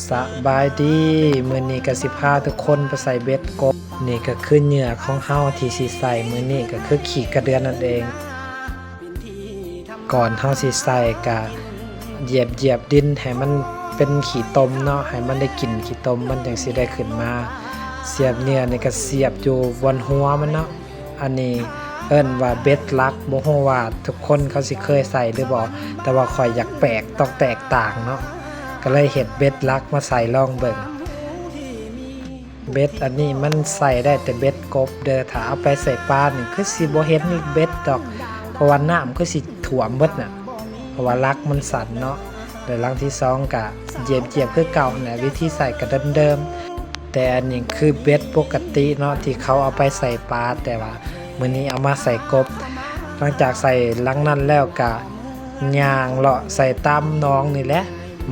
ສະບາຍດີ ມື້ນີ້ກໍຊິພາທຸກຄົນໄປໃສ່ເບັດກົບ. ນີ້ກໍຄືເຫຍື່ອຂອງເຮົາທີ່ຊິໃສ່ມື້ນີ້ ກໍຄືຂີ້ກະເດືອນນັ້ນເອງ. ກ່ອນເຮົາຊິໃສ່ກະຢຽບໆດິນໃຫ້ມັນເປັນຂີ້ຕົມເນາະ ໃຫ້ມັນໄດ້ກິ່ນຂີ້ຕົມ ມັນຈັ່ງຊິໄດ້ຂຶ້ນມາ. ສຽບເຫຍື່ອນີ້ກະສຽບຢູ່ບ່ອນຫົວມັນເນາະ. ອັນນີ້ເອີ້ນວ່າເບັດຫຼັກ ບໍ່ຮູ້ວ່າທຸກຄົນເຂົາຊິເຄີຍໃສ່ຫຼືບໍ່ ແຕ່ວ່າຂ້ອຍຢາກແປກ ຕ້ອງແຕກຕ່າງເນາະ ກໍເລີຍເຮັດເບັດຫຼັກມາໃສ່ລອງເບິ່ງ. ເບັດອັນນີ້ມັນໃສ່ໄດ້ແຕ່ເບັດກົບເດີ້ ຖ້າເອົາໄປໃສ່ປານີ້ຄືຊິບໍ່ເຫັນເບັດດອກ ເພາະວ່ານ້ຳຄືຊິຖ້ວມເບິດນະ ເພາະວ່າຫຼັກມັນສັ້ນເນາະ. ແລະຫຼັງທີສອງກະຢຽບໆຄືເກົ່າຫັ້ນແຫຼະ ວິທີໃສ່ກະເດີມໆ. ແຕ່ອັນນີ້ຄືເບັດປົກກະຕິເນາະ ທີ່ເຂົາເອົາໄປໃສ່ປາ ແຕ່ວ່າມື້ນີ້ເອົາມາໃສ່ກົບ. ຫຼັງຈາກໃສ່ຫຼັງນັ້ນແລ້ວກະຍ່າງເລາະໃສ່ຕາມໜອງນີ້ແຫຼະ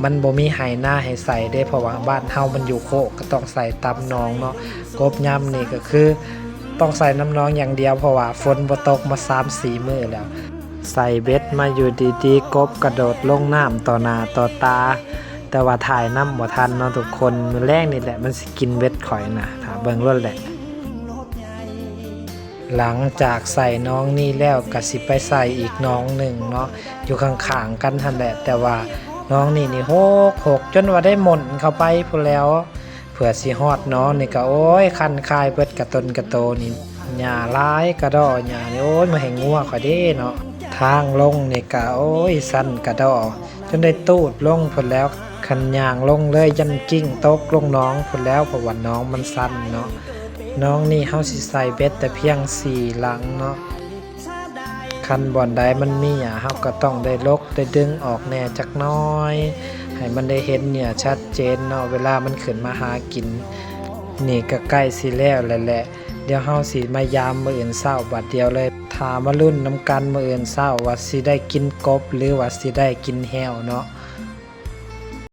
ມັນບໍ່ມີໄຮ່ນາໃຫ້ໃສ່ເດ້ ເພາະວ່າບ້ານເຮົາມັນຢູ່ໂຄກ ກໍຕ້ອງໃສ່ຕາມໜອງເນາະ. ກົບຍາມນີ້ກໍຄືຕ້ອງໃສ່ນຳໜອງຢ່າງດຽວ ເພາະວ່າຝົນບໍ່ຕົກມາສາມສີ່ມື້ແລ້ວ. ໃສ່ເບັດມາຢູ່ດີໆ ກົບກະໂດດລົງນ້ຳຕໍ່ໜ້າຕໍ່ຕາ ແຕ່ວ່າຖ່າຍນຳບໍ່ທັນເນາະທຸກຄົນ. ມື້ແລງນີ້ແຫຼະມັນຊິກິນເບັດຂ້ອຍນະ ຖ້າເບິ່ງໂລດແຫຼະ. ຫຼັງຈາກໃສ່ໜອງນີ້ແລ້ວກະຊິໄປໃສ່ອີກໜອງໜຶ່ງເນາະ ຢູ່ຂ້າງໆກັນຫັ້ນແຫຼະ ແຕ່ວ່າໜອງນີ້ນີ້ຮົກໆ ຈົນວ່າໄດ້ໝົນເຂົ້າໄປພຸ້ນແລ້ວ. ເພື່ອຊິຮອດໜອງນີ້ກະ ໂອ້ຍ ຄັນຄາຍເບິດກະຕົນກະໂຕນີ້ ຫຍ້າຫຼາຍກະດໍ້ ຫຍ້ານີ້ ໂອ້ຍ ມາໃຫ້ງົວຂ້ອຍເດ້ເນາະ. ທາງລົງນີ້ກະ ໂອ້ຍ ຊັນກະດໍ້ ຈົນໄດ້ຕູດລົງພຸ້ນແລ້ວ. ຄັນຍ່າງລົງເລີຍຢ້ານກິ້ງຕົກລົງໜອງພຸ້ນແລ້ວ ເພາະວ່າໜອງມັນຊັນເນາະ. ໜອງນີ້ເຮົາຊິໃສ່ເບັດແຕ່ພຽງສີ່ຫຼັງເນາະ. ຄັນບ່ອນໃດມັນມີຫຍ້າ ເຮົາກໍຕ້ອງໄດ້ຫຼົກໄດ້ດຶງອອກແດ່ຈັກໜ້ອຍ ໃຫ້ມັນໄດ້ເຫັນເຫຍື່ອຊັດເຈນເນາະ ເວລາມັນຂຶ້ນມາຫາກິນ. ນີ້ກໍໃກ້ຊິແລ້ວແລ້ວແຫຼະ ດຽວເຮົາຊິມາຢາມມື້ອື່ນເຊົ້າບາດດຽວເລີຍ. ຖ້າມາລຸ້ນນຳກັນມື້ອື່ນເຊົ້າວ່າຊິໄດ້ກິນກົບ ຫຼືວ່າຊິໄດ້ກິນແຮ້ວເນາະ.